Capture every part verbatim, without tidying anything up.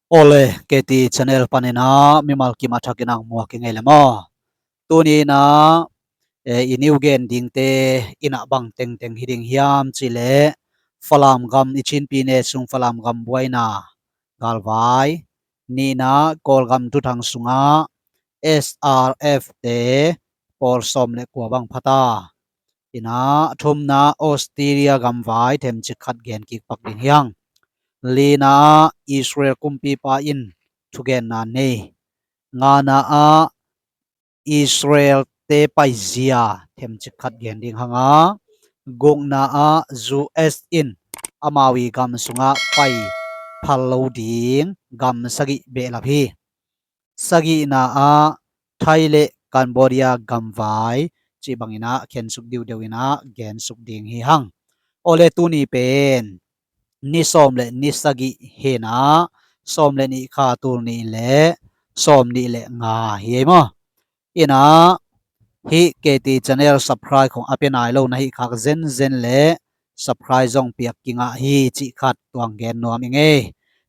Awle, K T channel paninah mimal kim a thakin ang muak i ngei le maw? Tuninah, eh, i niu gen dingte inah bang tengteng hi ding hiam cihleh, Falam gam i Chinpi ne sung Falam gam buaina galvai, nihna Kawlgam thuthang sungah S R F te pawl sawm le kua bang phata. Inah thumna Australia gamvai themcik khat gen kik pak ding hiang. Lina ah Israel kumpipa in thugenna nei. Ngana ah Israel te paizia themcik khat gen ding hanga, gukna ah U S in amau i gam sungah pai phal lo ding gam sagih behlap hi. Sagihna ah Thai le Cambodia gamvai cih banginah khensuk diudeu inah gensuk ding hi hang. Awle, tuni pen ni sawm le ni sagih hinah sawm le nih kha tul nih le sawm nih le nga hi ei maw? Inah hih K T channel subscribe khong a pia nai lo na hih khak zenzen le subscribe zong piak kingah hi cih khat tuang gen nuam i ngei.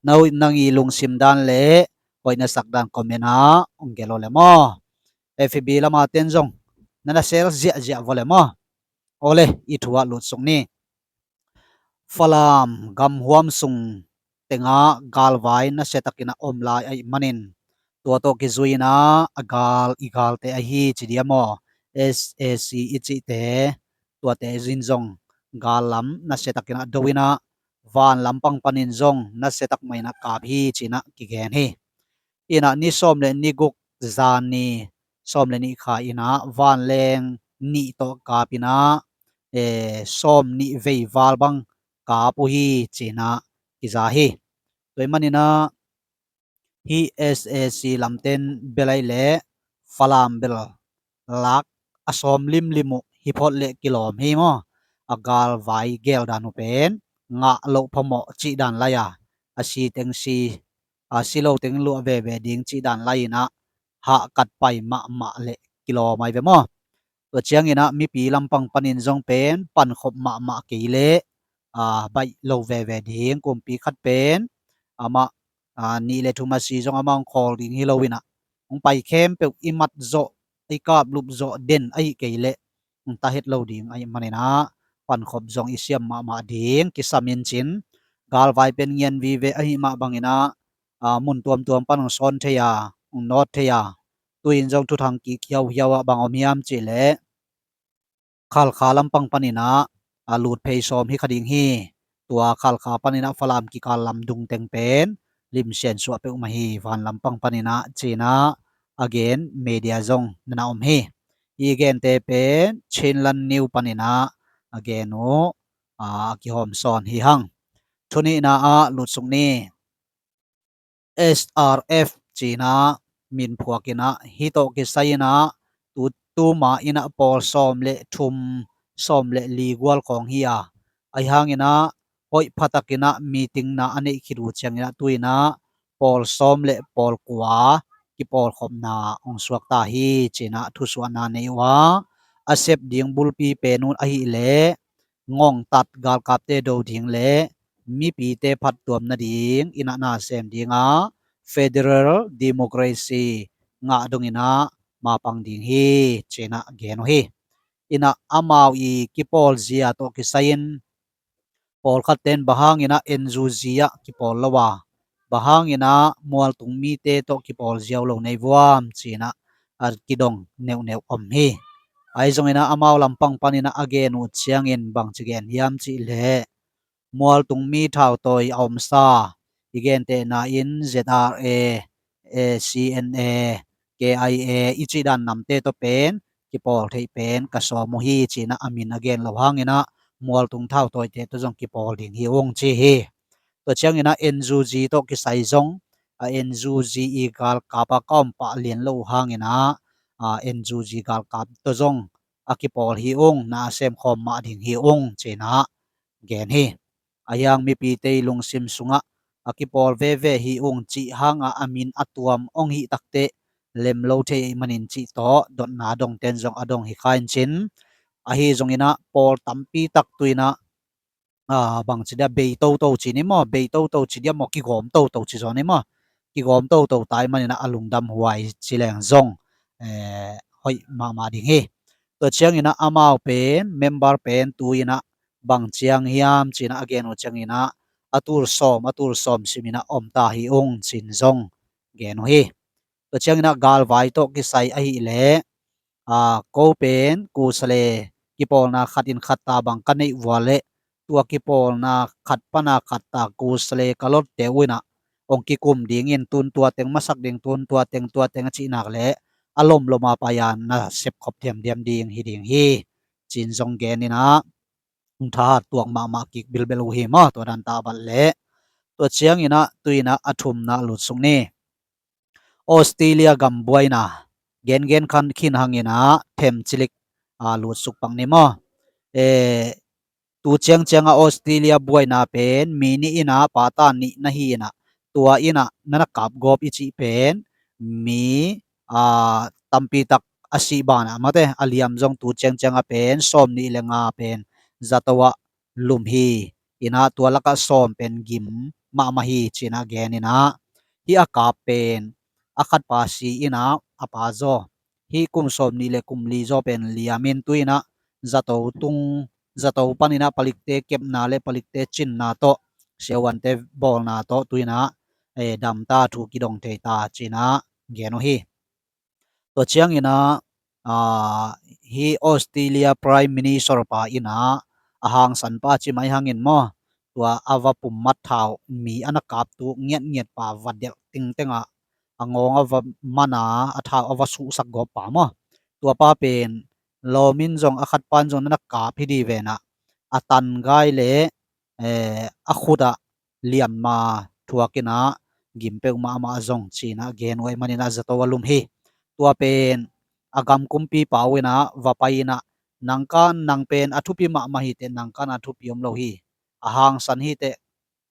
Na hoih nang i lungsim dan le hoih na sak dan comment ah hong gelh aw le maw? F B lam ah ten zong na na sel ziahziah vua le maw? Awle, i thu ah lutsuk ni. Falam gamhuam sung tengah galvai nasiatakin a om lai ahih manin, tua tawh kizuinah a gal i galte ahi ci dia maw? S A C i cihte, tuate zin zong gal lam nasiatakin a do inah van lampang panin zong nasiatak mah inah kap hi cinah kigen hi. Inah ni sawm le ni guk zan ni sawm le nih kha inah vanleng nih tawh kap inah, eh, sawm nih vei val bang kap uh hi cinah kiza hi. Tua ahih maninah hih S A C lamten bel ahih leh Falam bel lak a sawm limlim uh hi phot le kilawm hi maw? A galvai geldan uh pen ngah loh phamawh cih dan lai a, a si teng si, a si lo teng luah veve ding cih dan lai inah hahkat pai mahmah le kilawm ai ve maw? Tua cianginah mipi lampang panin zong pen pankhop mahmah kei leh, a, baih lo veve ding kumpi khat pen amah, a, nih le thum a si zong amah hong khawl ding hi lo inah hong pai khempeuh i mat zawh, i kaplup zawh den ahih kei leh hong ta het lo ding ahih maninah pankhop zong i siam mahmah ding kisam in cin. Galvai pen ngian vive ahih mah banginah, a, mun tuamtuam pan hong sawn thei a, hong nawt thei a, tu-in zong thuthang kik hiauhiau ah bang om hiam cihleh Khalkha lampang paninah, a, lut phei sawm hi kha ding hi. Tua Khalkha paninah Falam kikal lam dung teng pen limsian suah peuhmah hi, van lampang paninah cinah a gen media zong nana om hi. I gente pen Chinland News paninah a gen uh, a, a kihawm sawn hi hang. Thunihna ah lutsuk ni. S R F cinah min phuakinah hih tawh kisai inah tu, tuma inah pawl sawm le thum, sawm le li gual khawng hi a, ahi hanginah hoih phatakinah meeting na a neih khit uh cianginah tu-inah pawl sawm le pawl kua kipawlkhopna hong suakta hi cinah thusuahna nei uh a, a sep ding bulpi pen uh ahih leh ngongtat galkapte do ding le mipite phattuam nading inah na sem dinga federal democracy ngah donginah mapang ding hi cinah gen uh hi. Inah amau i kipawl zia tawh kisai-in pawlkhatte in bang hanginah N U G ah kipawl lo a, bang hanginah mualtung mite tawh kipawl ziau lo nei vuam cinah a kidong neuhneuh om hi. Ahi zonginah amau lampang paninah a gen uh ciangin bangci gen hiam cihleh mualtung mi thautawi a omsa i gentehna in Z R A, eh, C N A, K I A i cih dan namte tawh pen kipawl theih pen ka sawm uh hi cinah a min a gen lo hanginah mualtung thautawite tawh zong kipawl ding hi ung ci hi. Tua cianginah N U G tawh kisai zong a N U G i galkap a ka om pah lian lo uh hanginah, a, N U G galkap tawh zong a kipawl hi ung, na a semkhawm mah ding hi ung cinah gen hi. Ahi hang mipite i lungsim sungah a kipawl veve hi ung cih hangah a min a tuam hong hih takteh lem lo thei ahih manin cih tawh dotna dongten zong a dong hi kha in cin. Ahi zonginah pawl tampi tak tu-inah, a, bangci dia bei toto ci ni maw, bei toto ci dia maw, kigawm toto ci zaw ni maw, kigawm toto tai maninah a lungdam huai ci leng zong, eh, hoih mahmah ding hi. Tua cianginah amau pen member pen tuinah bang ciang hiam cinah a gen uh cianginah a tul sawm a tul sawm siminah om ta hi ung cin zong gen uh hi. Tua cianginah galvai tawh kisai ahileh ko pen kusale kipawlna khat in khat ta bang ka neih vua leh tua kipawlna khat pana khat ta kusale ka lotte uh inah hong kikum dingin tun tua teng masak ding, tun tua teng tua teng a cihnak leh a lomloma pai-a na sepkhop diamdiam ding hi ding hi cin zong gen inah hong thahat tuak mahmah kik bilbel uh hi maw. Tua dan tah bat leh tua cianginah tuinah a thumna lutsuk ni. Australia gam buaina gengen khan khin hanginah themcilik a lutsuk pak ni maw. E, tu ciangcianga Australia buaina pen mi nih inah pata nih na hi inah tua inah na na kapgawp i cih pen mi a tampitak a sih banah mate a liam zong tu ciangcianga pen sawm nih le nga pen zato ah lum hi. Inah tua lakah sawm pen gim mahmah hi cinah gen inah hih a kap pen a khat pa si inah a pa zaw hih kum sawm nih le kum li zaw pen liamin tuinah zato tung zato paninah palikte kepna le palikte cinna tawh siawante bawlna tawh tuinah, eh, damta thu kidong thei ta cinah gen uh hi. Tua cianginah a, hih Australia Prime Minister pa inah a hangsan pa ci mai hangin maw, tua a va pummat thau mi a na kaptu ngiatngiat pa va delh tingtengah a ngawng a va mana a thau a va suhsak gawp pa maw. Tua pa pen lawmin zong a khat pan zong na na kap hi di venah a tangai le, eh, a khutah liamma thuakinah gimpeuh mahmah zong cinah gen uh ahih maninah zato a lum hi. Tua pen a gam kumpipa uh inah va pai inah nangkan nang pen a thupi mahmah hi teh nangkan a thupi om lo hi. A hangsan hi teh,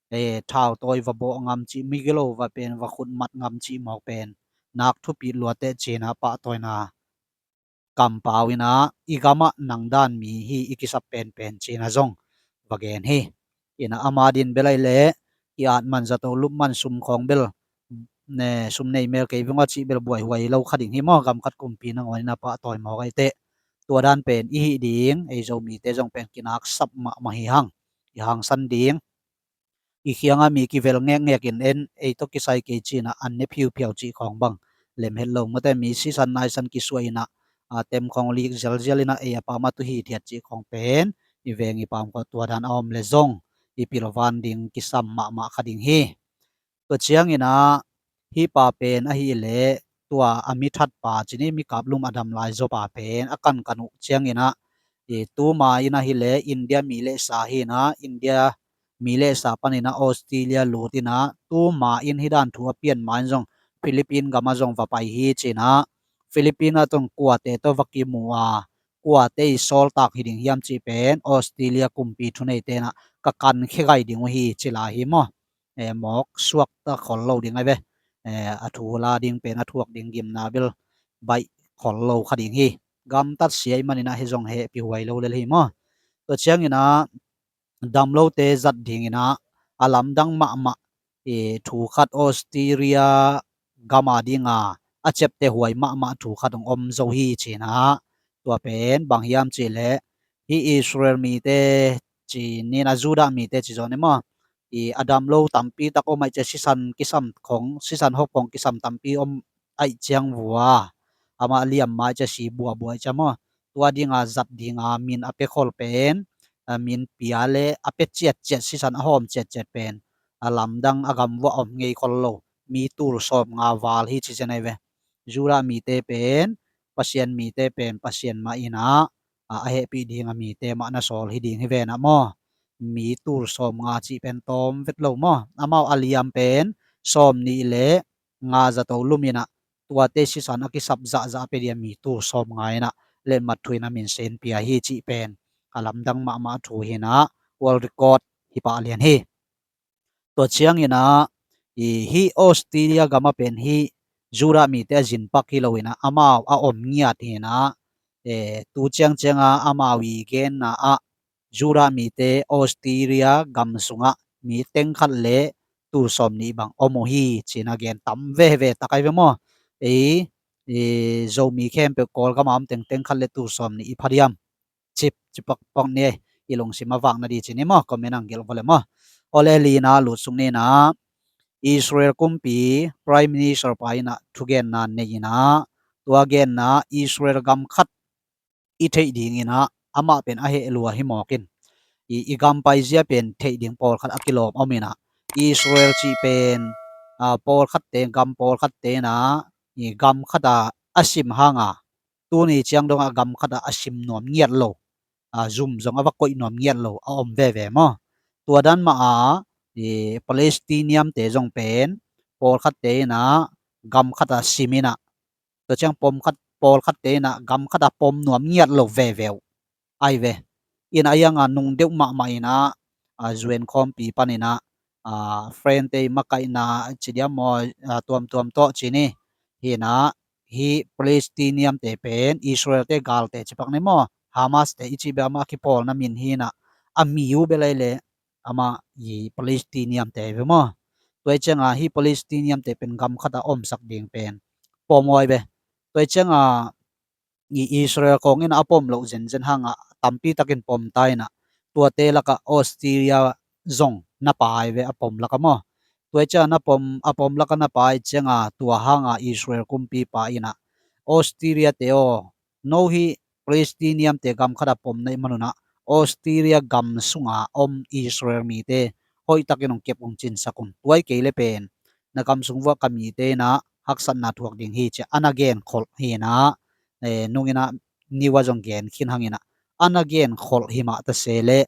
eh, thautawi va bawh ngam cih migilo va pen va khutmat ngam cih mawk pen nak thupi luateh cinah pahtawina kampau inah i gamah nang dan mi hi i kisap penpen cinah zong va gen hi. Inah ama din bel ahih leh i at man zato lup man sum khawng bel, ne, sum nei mel kei vung a cih bel buaihuai lo kha ding hi maw. Gam khat kumpi nangawn inah pahtawi mawk ahih teh tua dan pen i hih ding ei Zomite zong pen kinaksap mahmah hi hang. I hangsan ding i khianga mi kivel ngekngek in en ei tawh kisai kei cinah an ne phiuphiau cih khawng bang lem het lo mate. Mi sisan naisan kisuah inah a tem khawng lik zelzel inah ei a pam a tu hithiat cih khawng pen i veng i pam khawng tua dan a om le zong i pilvan ding kisam mahmah kha ding hi. Tua cianginah hih pa pen ahileh tua a mi that pa cini mi kaplum a dam lai zaw pa pen a kankan uh cianginah i tuma in ahileh India mi le sa hinah India mi le sa paninah Australia lut inah tuma in hih dan thu a pian ma in zong Philippine gamah zong va pai hi cinah Philippine ah tong kuate tawh va kimu a kuate i sawltak hi ding hiam cih pen Australia kumpi thuneite inah ka kankhia gai ding uh hi ci lai hi maw. Eh, mawk suakta khol lo ding ai ve. Eh, a thu la ding pen a thuak ding gimna bel baih khol lo kha ding hi. Gamtat sia i maninah hi zong hehpih huai lo lel hi maw. Tua cianginah damlote zat dinginah a lamdang mahmah, eh, thu khat Australia gama dinga a ciapteh huai mahmah thu khat hong om zo hi cinah tua pen bang hiam cihleh hih Israel mite ci ninah Judah mite ci zaw ni maw. I a damlo tampi tak om ahih ciah sisan kisam khong sisan hop khong kisam tampi om ahih ciang vua amah liam ma ahih ciah si buahbuah ahih ciah maw. Tua dinga zat dinga min a pia khol pen a min pia le a pia ciatciat sisan a hawm ciatciat pen a lamdang a gam vuah om ngei khol lo mi tul sawm nga val hi ci zen ai ve. Judah mite pen Pasian mite pen Pasian mah inah a, a hehpih ding a mite mah na sawl hi ding hi venah maw. Mi tul sawm nga cih pen tawm vet lo maw. Amau a liam pen sawm nih le nga zato lum inah tuate sisan a kisap zahzah a pia dia mi tul sawm nga inah letmat thu inah min sen pia hi cih pen a lamdang mahmah thu hinah world record hi pah lian hi. Tua cianginah i hih Australia gamah pen hih Judah mite a zinpak hi loinah amau a om ngiat hinah, eh, tu ciangcianga amau i genna ah Judah mite Australia gam sungah mi teng khat le tul sawm nih bang om uh hi, ci-in a gen tam veve tak ai ve maw. Ei, ei, Zomi khempeuh Kawlgam a om tengteng khat le tul sawm nih i pha diam? Cip, cip pak pak ni ei, i lungsim a vak na di ci ni maw, comment ang gelh vawle maw. Awle, lina lutsuk ni na, Israel kumpi Prime Minister pa in a thugenna nei in a, tua genna Israel gam khat i theih ding in a, amah pen a heh lua hi mawk in, i, i gam paizia pen theih ding pawlkhat a kilawm om in a, Israel cih pen, a, pawlkhatte, gam pawlkhatte in a, i gam khat a a sim hang a, tuni ciang dong a gam khat a a sim nuam ngiat lo, a, zum zong a va koih nuam ngiat lo a om veve maw. Tua dan mah a, i, Palestinian-te zong pen pawlkhatte in a gam khat a sim in a, tua ciang pawlkhat, pawlkhatte in a gam khat a pom nuam ngiat lo veve uh ai ve. In a, a yang a nung deuh mahmah in a, a, U N khawmpi pan in a, a, friend-te i makaihna ci diam maw, a, tuamtuam tawh ci ni. Hi in a, hi Palestinian-te pen Israel-te galte ci pak ni maw, Hamas-te i cih bek amah a kipawlna min hi in a, a mi uh bel ai leh amah i Palestinian-te ai ve maw. Tua i ciang a hi Palestinian-te pen gam khat a omsak ding pen pom uh ai ve. Tua i ciang a i Israel khawng in a pom loh zenzen hang a tampi takin pom ta in a, tuate lak a Australia zong na pai ve a pom lak a maw. Tua i ciang a na pom, a pom lak a na pai ciang a, tua hang a Israel kumpipa in a, Australia-te aw, no hi Palestinian-te gam khat a pom na hih man un a, Australia gam sung a om Israel mite hoih takin hong kep hong cinsak un. Tua hi kei leh pen na gam sung vuah ka mite in a haksatna thuak ding hi, ci a a na genkholh hi in a, eh, nung in a news ah zong gen khin hang in a, a na genkholh hi mah ta se leh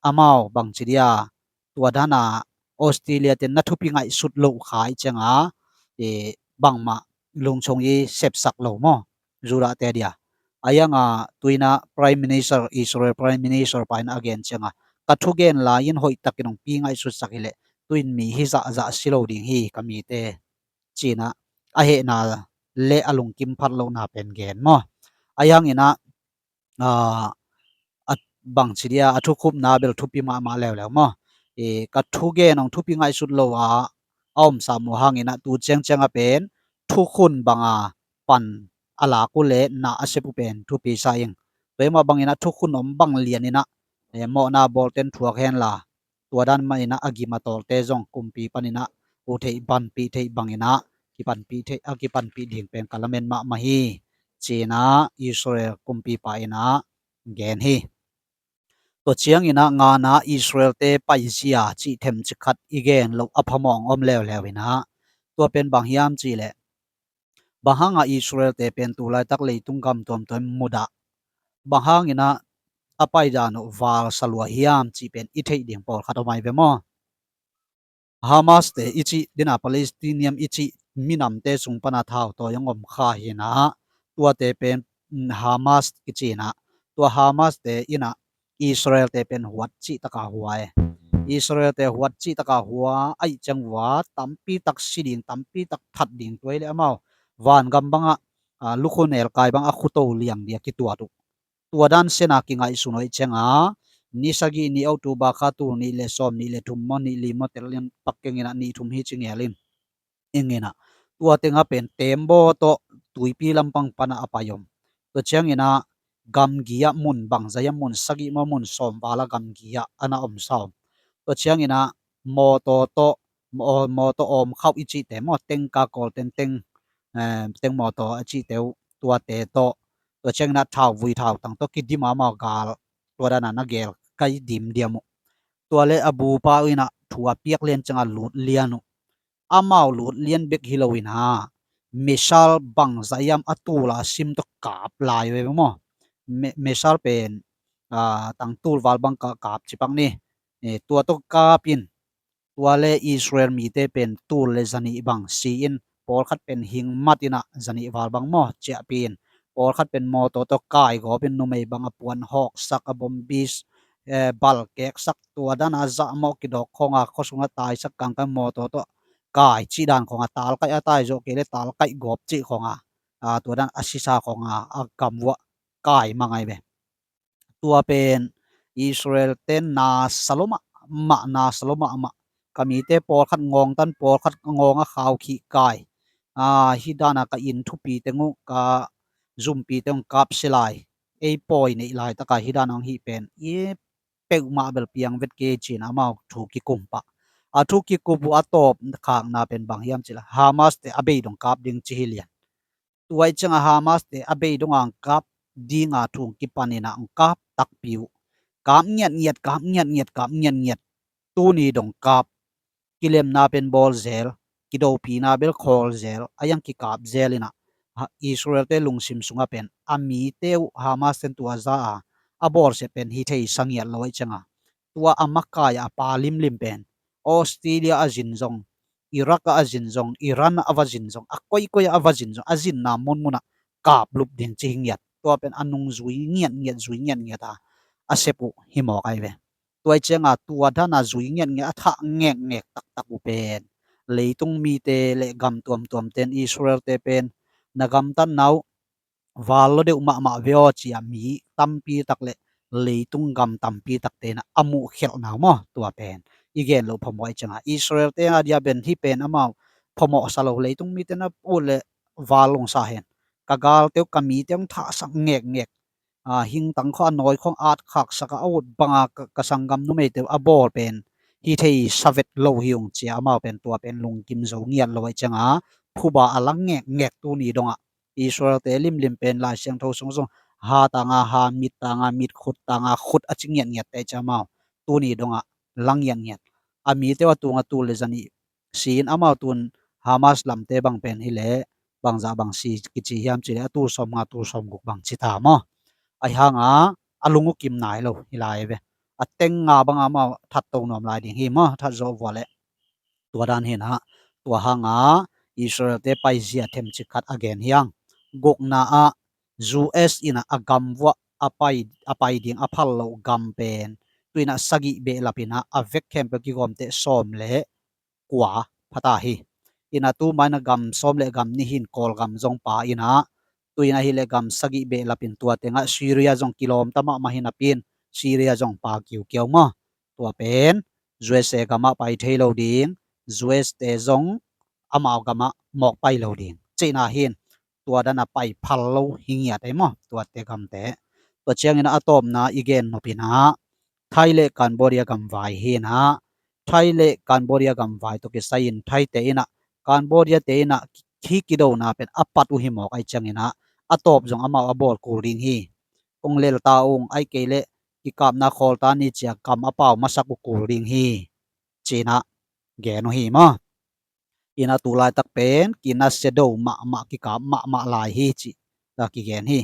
amau bangci dia, tua dan a Australia-te na thupi ngaihsut loh kha i ciang a, eh, bangmah lungchung i sepsak lo maw, Judah-te dia. A yang a tu in a Prime Minister, Israel Prime Minister pa in a gen ciang a, ka thugen lai in hoih takin hong pi ngaihsutsak hi leh tu in mi hi zahzah si lo ding hi ka mite, ci in a, a hehna le a lungkim phat lohna pen gen maw. A yang in a, a, a bangci dia, a thukhupna bel thupi mahmah leuleu maw. I, ka thugen hong thupi ngaihsut lo a, a om sam uh hang in a tu ciangciang a pen thukhun bang a pan a lak uh leh na a sep uh pen thupi sa ing. Tua hi mah bang in a thukhun om bang lian in a, eh, mawhna bawlten thuak hen la, tua dan mah in a, a gim a tawlte zong kumpi pan in a, uh theih panpih theih bang in a, kipanpih theih, a kipanpih ding pen ka lamen mahmah hi, ci in a Israel kumpipa in a gen hi. Tua ciang in a ngana Israel-te paizia cih themcik khat i gen loh a phamawh om leuleu in a, tua pen bang hiam cih leh, bang hang a Israel-te pen tu laitak leitung gam tuamtuam mudah, bang hang in a a paidan uh valsa lua hiam cih pen i theih ding pawlkhat om ai ve maw. Hamas-te i cih, din a Palestinian i cih minamte sung pan a thautawi hong om kha hi in a, tuate pen, mm, Hamas kici in a, tua Hamas-te in a Israel-te pen huat cih tak a hua e. Israel-te huat cih tak a hua ahih ciang ua tampi tak si ding, tampi tak that ding, tua hi leh amau vangam bang a, a, lukhun elkai bang a khuto liang dia kituat uh. Tua dan sen a kingaihsun uh ahih ciang a, ni sagih, ni October kha tul nih le sawm nih le thum maw, nih li maw, tel lian pak keng in a, nih thum hi ci ngel in. Ing in a, tua teng a pen tembaw tawh tuipi lampang pan a a pai om. Tua ciang in a gamgi ah mun bangzah hiam, mun sagih maw, mun sawm val a gamgi ah a na om sa om. Tua ciang in a mawtaw tawh, maw-, mawtaw awm khauh i cihte maw, tengka kawl tenteng, eh, teng mawtaw a cihte uh, tuate tawh, tua ciang in a thauvui thautang tawh kidim a amau gal, tua dan a na gel kai dimdiam uh. Tua leh a bupa uh in a thu a piak lian ciang a lut lian uh. Amau lut lian bek hi lo in a, missile bangzah hiam a tul a sim tawh kap lai uh e maw. Mi-, missile pen, ah, tang tul val bang ka-, kap ci pak ni. Eh, tua tawh kap in, tua leh Israel mite pen tul le zanih bang si in, pawlkhat pen hing mat in a, zanih val bang maw, ciahpih in, pawlkhat pen mawtaw tawh kai gawp in, numei bang a puan hawksak, a bombis, eh, bal keksak, tua dan a zahmawh kidawk khawng a, khuasung a taisak kangkang mawtaw tawh kai cih dan khawng a, talkaih a tai zawh kei leh talkaih gawp cih khawng a, a, tua dan a sisa khawng a, a gam uah kai mang ai ve. Tua pen Israel-te nasa lua mahmah, nasa lua mahmah. ka mite pawlkhat ngawngtan, pawlkhat ngawng a khau khih kai. Aa, hih dana ka inn thupi teng uh, ka zumpi teng uh kap se lai. Ei pawi neih laitaka hih dana hong hih pen i peuhmah bel piang vet kei ci-in amau thu kikum pah. A thu kikum uh a tawp khakna pen bang hiam cih leh Hamas te a bei dong kap ding ci hi lian. Tua i cianga Hamas te a bei dong ang kap dinga thu kipan ina ang kap takpi uh. Kap ngiatngiat, kap ngiatngiat, kap ngiatngiat. Tuni dong kap, kilemna pen bawl zel, kidopina bel khawl zel, a iang kikap zel ina, ha, Israel te lungsim sunga pen a mite uh Hamas ten tua za a, a bawlsia pen hi thei sa ngiat lo i cianga. Tua a makai a pa limlim pen Australia a zin zong, Iraq a zin zong, Iran a va zin zong, a koikoi a va zin zong, a zinna munmuna kap lup ding ci hi ngiat. Tua pen a nung zui ngiatngiat, zui ngiatngiat a, a sep uh hi mawk ai ve. Tua i cianga tua dana zui ngiatngiat a thah ngekngek taktak uh pen leitung mite le gam tuamtuam ten Israel te pen na gamtatna uh val lo deuh mahmah ve aw ci-a mi tampi tak le leitung gam tampi tak te ina a muh khelhna uh maw tua pen i gen loh phamawh i cianga Israel te a dia pen hih pen amau phamawh sa lo leitung mite na ut le val ung sa hen ka galte uh ka mite ung thahsak ngekngek. Aa, hingtang khawng a nawi khawng at khaksak a ut banga ka, ka sanggam numeite uh a bawl pen hi thei sa vet lo hi ung ci-a amau pen tua pen lungkim zo ngiat lo i cianga phuba a lang ngekngek tuni dongah Israel te limlim pen Lai Siangtho sung sung ha tanga ha, mit tanga mit, khut tanga khut a ci ngiatngiat te i cianga amau tuni dongah lang ngiatngiat. A mite uh a tunga tul le zanih si-in amau tun Hamas lamte bang pen hi leh bangzah bang si kici hiam ci leh a tul sawmnga tul sawmguk bang ci ta maw. Ahi hanga a lung uh kim nai lo hi lai ve. A teng nga banga amau thatto nuam lai ding hi maw, that zawh vua leh. Tua dan hi na, tua hanga Israel te paizia themcik khat a gen hi ang. Gukna ah U S ina a gam vuah a pai, a pai ding a phal loh gam pen tu ina sagih behlap ina a vek khempeuh kigawmte sawm le kua phata hi. Ina tu maina gam sawm le gam nih hin Kawlgam zong pa ina tu ina hi le gam sagih behlap in tua tengah Syria zong kilawmta mahmah hi napi in Syria zong pa kiukiau maw. Tua pen U S A gamah pai thei lo ding, U S te zong amau gamah mawk pai lo ding cihna hin tua dana pai phal lo hi ngiat ei maw tuate gamte. Tua ciangin a tawpna i gen nop ina Thai le Cambodia gam vai hi ina Thai le Cambodia gam vai tawh kisai in Thaite ina Cambodia te ina hi kidona pen a pat uh hi mawk ai ciangina a tawp zong amau a bawl kul ding hi. Ung lel ta ung ai kei le kikapna khawl ta ni cia gam a pau masak uh kul ding hi cina gen uh hi maw. Ina tu laitak pen kinasia do mahmah kikap mahmah lai hi cih la kigen hi.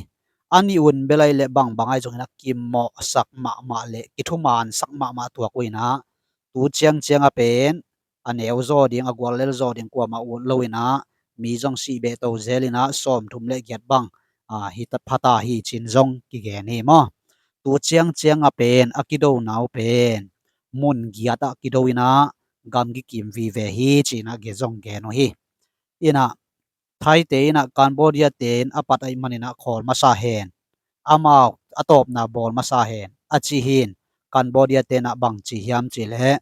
A nih un belai le bangbang ai zongin a kimawhsak mahmah le kithumansak mahmah tuak uh ina tu ciangcianga pen a neu zaw ding a guallel zaw ding kuamah ut lo ina mi zong sih behto zel ina sawmthum le giat bang a hi phata hi cin zong kigen hi maw. Tu ciangcianga pen a kidona uh pen mun giatah kido ina gam kikim vive hi cina ge zong gen uh hi. Ina Thaite ina Cambodia te in a pat aih manina khawl masa hen amau a tawpna bawl masa hen a ci hin Cambodia te ina bang ci hiam ci le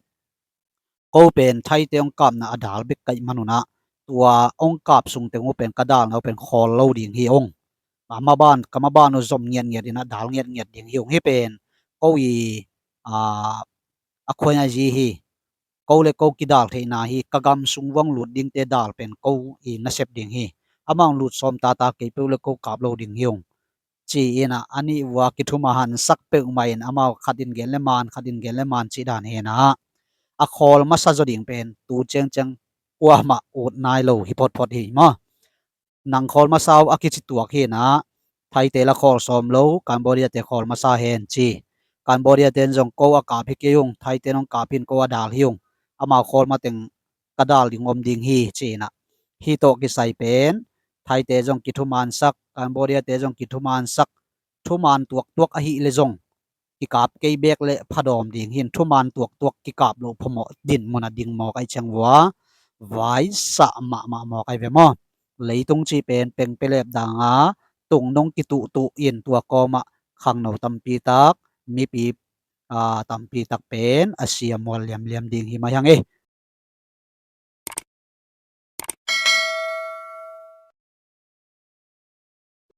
ko pen Thaite hong kapna a dal bek kaih manuna tua hong kap sung teng uh pen ka dalna uh pen khawl lo ding hi ung. A maban ka maban uh zom ngiatngiat ina dal ngiatngiat ding hi ung hi pen ko i a a khuaina zi hi. Ko le ko kidal theihna hi ka gam sung vuang lut dingte dal pen ko i nasep ding hi. Amau lut sawm tata kei peuh le ko kap lo ding hi ung. Ci ina a nih vua kithuma hansak peuhmah in amau khat in gen le man khat in gen le man cih dan hi ina a khawl masa zaw ding pen tu ciangciang kuamah ut nai lo hi photphot hi maw. Nang khawl masa uh a kici tuak hi ina Thaite la khawl sawm lo Cambodia te khawl masa hen ci. Cambodia ten zong ko a kap hi kei ung Thaite nong kap hin ko a dal hi ung. Amau khawl mateng ka dal ding om ding hi ci ina hi tawh kisai pen Thaite zong kithumansak Cambodia te zong kithumansak thuman tuaktuak ahi le zong kikap kei bek le phadawm ding hin thuman tuaktuak kikap loh phamawh din muna ding mawk ai ciang vua vai sah mahmah mawk ai ve maw. Leitung ci pen pengpelep danga tungnung kituhtuh in tua kawmah khangno tampi tak mipi a tampi tak pen a sia mual liamliam ding hi mai hang e.